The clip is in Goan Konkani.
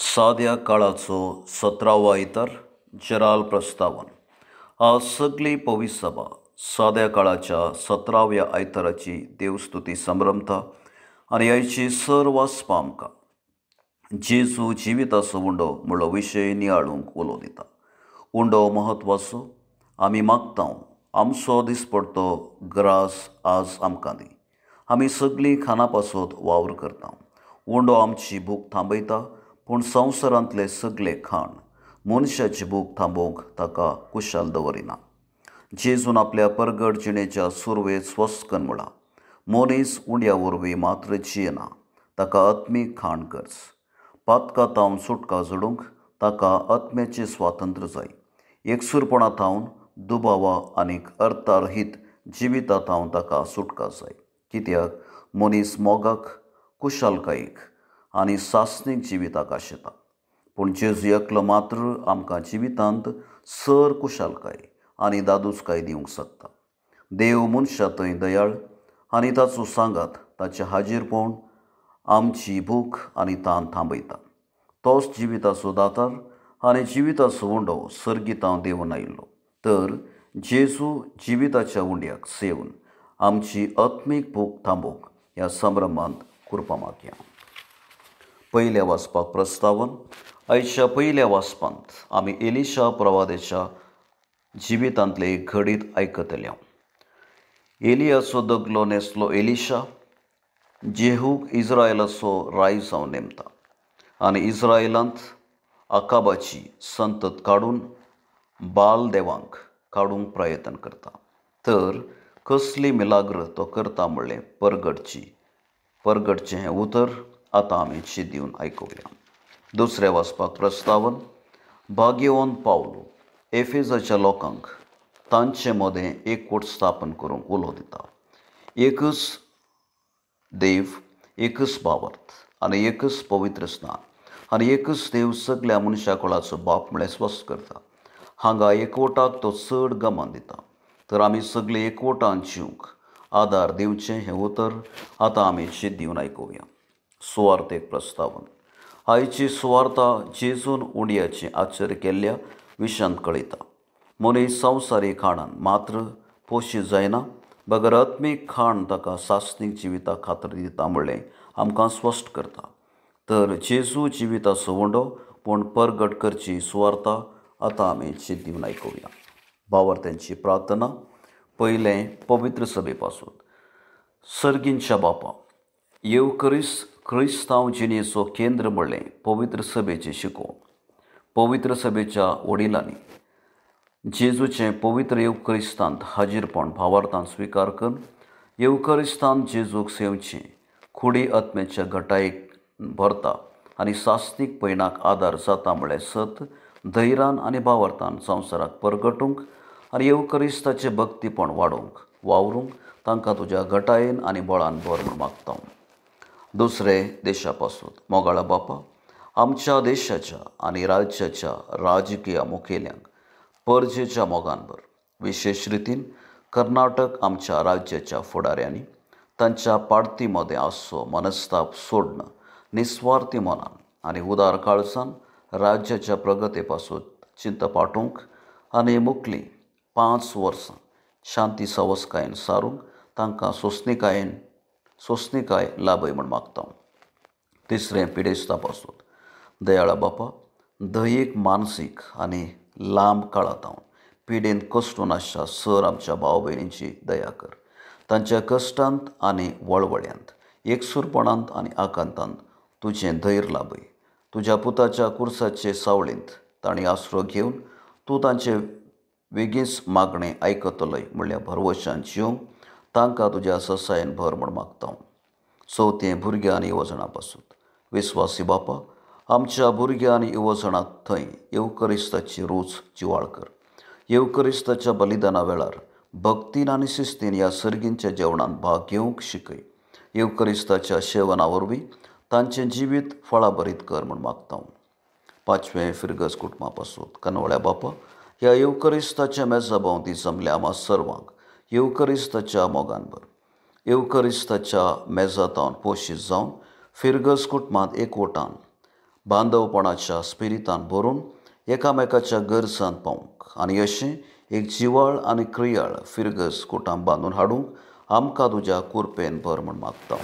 साद्या काळाचो 17वो आयतार जेराल प्रस्तावन. आज सगली पवित्र सभा साद्या काळाच्या 17व्या आयताराची देवस्तुती संभ्रमता आनी आयची सर वाचपा आमकां जेजू जिविताचो उंडो म्हणलो विशय नियाळूंक उलो दिता. उंडो म्हत्वाचो आमी मागता, आमचो दिसपडतो ग्रास आज आमकां दी. आमी सगळीं खाना पासत वावर करता. उंडो आमची भूक थांबयता, पूण संवसारांतले सगळे खाण मनशाची भूक थांबोवंक ताका कुशाल दवरिना. जेजून आपल्या परगट जिणेच्या सुरवेत स्वस्त म्हळां, मनीस उंड्या वरवीं मात्र जियेना, ताका आत्मीक खाण गरज. पातका थावन सुटका जोडूंक ताका आत्म्याचें स्वातंत्र्य जाय. एकसूरपणा थावन, दुबावा आनी अर्थारहीत जिविता थावन ताका सुटका जाय. कित्याक मनीस मोगाक, कुशालकायेक आनी सासणीक जिविताक आशेता, पूण जेजू एकलो मात्र आमकां जिवितांत सर कुशालकाय आनी दादूसकाय दिवंक शकता. देव मनशा थंय दयाळ आनी ताचो सांगात, ताचें हाजीरपण आमची भूक आनी तान थांबयता. तोच जिविताचो दातार आनी जिविताचो उंडो सर्गितां देवून आयिल्लो. तर जेजू जिविताच्या उंड्याक सेवन आमची आत्मीक भूक थांबोवंक ह्या संभ्रमांत कृपा मागया. पयल्या वाचपाक प्रस्तावन. आयच्या पयल्या वाचपांत आमी एलिशा प्रवादेच्या जिवितांतले एक घडीत आयकतले. एलियाचो दगलो नेसलो एलिशा जेहूक इस्रायलाचो राय जावन नेमता आनी इस्रायलांत आकाबाची संतत काडून बाल देवांक काडूंक प्रयत्न करता. तर कसली मिलाग्र तो करता म्हणलें परगटचें हें उतर आतां आमी शी दिवन आयकुया. दुसऱ्या वाचपाक प्रस्तावन. भाग्यवंत पावलो एफेजाच्या लोकांक तांचे मदें एकवट स्थापन करूंक उलो दिता. एकच देव, एकच भावार्थ आनी एकच पवित्र स्नान आनी एकच देव सगल्या मनशा कुळाचो बाप म्हळ्यार स्वस्थ करता. हांगा एकवटाक तो चड गमन दिता. तर आमी सगळे एकवटान जिवंक आदार दिवचें हें उतर आतां आमी शीत दिवन आयकुया. सुवार्थेक प्रस्तावन. आयची सुवार्ता जेजून उंड्याचें आश्चर्य केल्ल्या विशयांत कळयता. मनीस संवसारी खाणान मात्र पोशीत जायना, बगर आत्मीक खाण ताका सासणीक जिविता खात्री दिता म्हणलें आमकां स्पश्ट करता. तर जेजू जिविताचो उंडो पूण परगट करची सुवार्ता आतां आमी शीत दिवन आयकुया. भावार्थ्यांची प्रार्थना. पयलें पवित्र सभे पासून. सर्गींच्या बापा, येवकरीस क्रिस्तांव जिणेचो केंद्र म्हणलें पवित्र सभेचें शिकोवण. पवित्र सभेच्या वडिलांनी जेजूचें पवित्र येवकरिस्तांत हाजीरपण भावार्थान स्विकार करून येवकरिस्तांत जेजूक सेवचें कुडी आत्म्याच्या घटायेक भरता आनी सासणीक पयणाक आदार जाता म्हळ्यार सत धैर्यान आनी भावार्थान संवसाराक परगटूंक आनी येवकरिस्ताचें भक्तीपण वाडोवंक वावरूंक तांकां तुज्या घटायेन आनी बळान भर म्हूण मागता. दुसरे देशा पासून. मोगाळा बापा, आमच्या देशाच्या आनी राज्याच्या राजकीय मुखेल्यांक परजेच्या मोगान भर. विशेश रितीन कर्नाटक आमच्या राज्याच्या फुडाऱ्यांनी तांच्या पार्टी मदें आसचो मनस्ताप सोडन निस्वार्थी मनान आनी उदार काळजान राज्याच्या प्रगती पासून चिंता पाठोवंक आनी मुखली 5 वर्सां शांती सवसकायेन सारूंक तांकां सोंसणीकाय लाभय म्हूण मागता. तिसरें पिडेस्ता पासून. दयाळा बापा, दयीक मानसीक आनी लांब काळा थावन पिडेन कश्टून आसच्या सर आमच्या भाव भयणींची दया कर. तांच्या कश्टांत आनी वळवळ्यांत, एकसूरपणांत आनी आकांतांत तुजें धैर्य लाभय. तुज्या पुताच्या कुर्साचे सावळींत तांणी आसरो घेवन तूं तांचे वेगींच मागणें आयकतलोय म्हणल्या भरवशान जिवंक तांकां तुज्या ससायेन भर म्हूण मागता. चवथें भुरग्यां आनी युवजणां पासून. विस्वासी बापा, आमच्या भुरग्यां आनी युवजणां थंय येवकरिस्ताची रूच जिवाळ कर. येवकरिस्ताच्या बलिदाना वेळार भक्तीन आनी शिस्तीन ह्या सर्गींच्या जेवणांत भाग घेवंक शिकय. येवकरिस्ताच्या सेवना वरवीं तांचें जिवीत फळाभरीत कर म्हूण मागता. पांचवें फिरगज कुटुंबा पासून. कनवळ्या बापा, ह्या येवकरिस्ताच्या मेजा भोंवती जमल्या आमा सर्वांक येवकरिस्ताच्या मोगान भर. येवकरिस्ताच्या मेजा थावन पोशीत जावन फिरगज कुटुंबांत एकवटान बांदवपणाच्या स्पिरितान भरून एकामेकाच्या गरजांत पावूंक आनी अशें एक जिवाळ आनी क्रियाळ फिरगज कुटाम बांदून हाडूंक आमकां तुज्या कुरपेन भर म्हूण मागता.